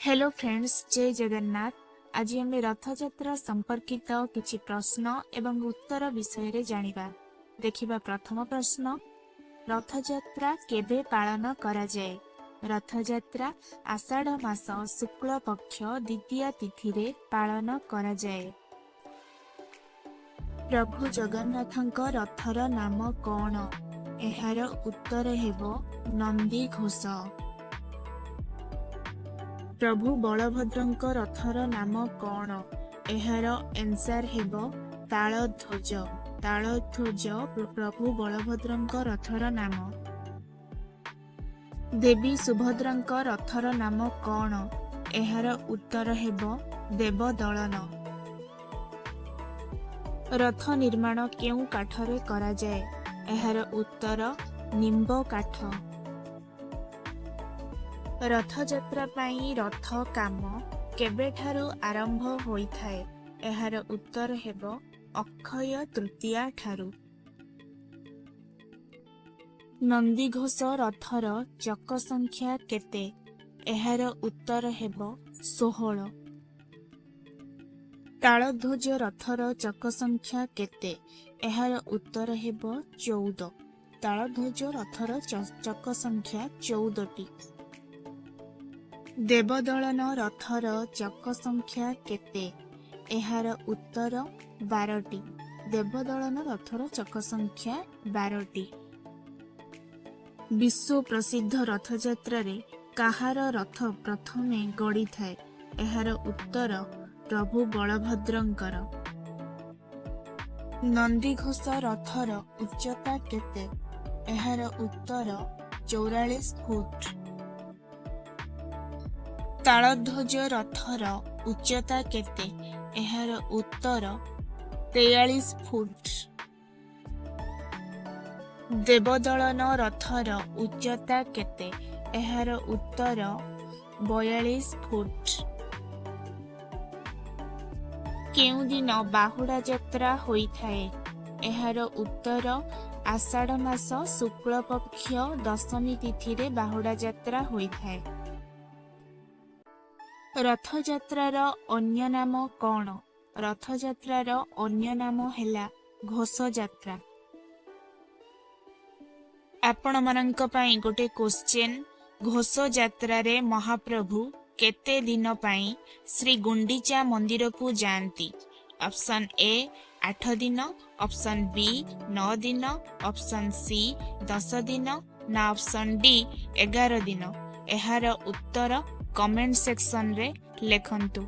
Hello friends, ଜୟ ଜଗନ୍ନାଥ। ଆଜି ଆମେ ରଥଯାତ୍ରା ସମ୍ପର୍କିତ କିଛି ପ୍ରଶ୍ନ ଏବଂ ଉତ୍ତର ବିଷୟରେ ଜାଣିବା। ଦେଖିବା ପ୍ରଥମ ପ୍ରଶ୍ନ, ରଥଯାତ୍ରା କେବେ ପାଳନ କରାଯାଏ? ରଥଯାତ୍ରା ଆଷାଢ଼ ମାସ ଶୁକ୍ଳ ପକ୍ଷ ଦ୍ୱିତୀୟା ତିଥିରେ ପାଳନ କରାଯାଏ। ପ୍ରଭୁ ଜଗନ୍ନାଥଙ୍କ ରଥର ନାମ କ'ଣ? ଏହାର ଉତ୍ତର ହେବ ନନ୍ଦିଘୋଷ। ପ୍ରଭୁ ବଳଭଦ୍ରଙ୍କ ରଥର ନାମ କ'ଣ? ଏହାର ଆନ୍ସର ହେବ ତାଳଧ୍ୱଜ। ତାଳଧ୍ୱଜ ପ୍ରଭୁ ବଳଭଦ୍ରଙ୍କ ରଥର ନାମ। ଦେବୀ ସୁଭଦ୍ରାଙ୍କ ରଥର ନାମ କ'ଣ? ଏହାର ଉତ୍ତର ହେବ ଦେବଦଳନ। ରଥ ନିର୍ମାଣ କେଉଁ କାଠରେ କରାଯାଏ? ଏହାର ଉତ୍ତର ନିମ୍ବ କାଠ। ରଥଯାତ୍ରା ପାଇଁ ରଥ କାମ କେବେଠାରୁ ଆରମ୍ଭ ହୋଇଥାଏ? ଏହାର ଉତ୍ତର ହେବ ଅକ୍ଷୟ ତୃତୀୟା ଠାରୁ। ନନ୍ଦିଘୋଷ ରଥର ଚକ ସଂଖ୍ୟା କେତେ? ଏହାର ଉତ୍ତର ହେବ 16। ତାଳଧ୍ୱଜ ରଥର ଚକ ସଂଖ୍ୟା କେତେ? ଏହାର ଉତ୍ତର ହେବ 14। ତାଳଧ୍ୱଜ ରଥର ଚକ ସଂଖ୍ୟା 14ଟି। ଦେବଦଳନ ରଥର ଚକ ସଂଖ୍ୟା କେତେ? ଏହାର ଉତ୍ତର 12ଟି। ଦେବଦଳନ ରଥର ଚକ ସଂଖ୍ୟା 12ଟି। ବିଶ୍ୱ ପ୍ରସିଦ୍ଧ ରଥଯାତ୍ରାରେ କାହାର ରଥ ପ୍ରଥମେ ଗଡ଼ିଥାଏ? ଏହାର ଉତ୍ତର ପ୍ରଭୁ ବଳଭଦ୍ରଙ୍କର। ନନ୍ଦିଘୋଷ ରଥର ଉଚ୍ଚତା କେତେ? ଏହାର ଉତ୍ତର 44 ଫୁଟ। ତାଳଧ୍ୱଜ ରଥର ଉଚ୍ଚତା କେତେ? ଏହାର ଉତ୍ତର 43 ଫୁଟ। ଦେବଦଳନ ରଥର ଉଚ୍ଚତା କେତେ? ଏହାର ଉତ୍ତର 42 ଫୁଟ। କେଉଁ ଦିନ ବାହୁଡ଼ା ଯାତ୍ରା ହୋଇଥାଏ? ଏହାର ଉତ୍ତର ଆଷାଢ଼ ମାସ ଶୁକ୍ଳପକ୍ଷ ଦଶମୀ ତିଥିରେ ବାହୁଡ଼ା ଯାତ୍ରା ହୋଇଥାଏ। ରଥଯାତ୍ରାର ଅନ୍ୟ ନାମ କ'ଣ? ରଥଯାତ୍ରାର ଅନ୍ୟ ନାମ ହେଲା ଘୋଷଯାତ୍ରା। ଆପଣମାନଙ୍କ ପାଇଁ ଗୋଟେ କୋଶ୍ଚେନ୍, ଘୋଷଯାତ୍ରାରେ ମହାପ୍ରଭୁ କେତେ ଦିନ ପାଇଁ ଶ୍ରୀ ଗୁଣ୍ଡିଚା ମନ୍ଦିରକୁ ଯାଆନ୍ତି? ଅପସନ୍ ଏ 8 ଦିନ, ଅପସନ୍ ବି 9 ଦିନ, ଅପସନ୍ ସି 10 ଦିନ ନା ଅପସନ୍ ଡି 11 ଦିନ। ଏହାର ଉତ୍ତର କମେଣ୍ଟ ସେକ୍ସନରେ ଲେଖନ୍ତୁ।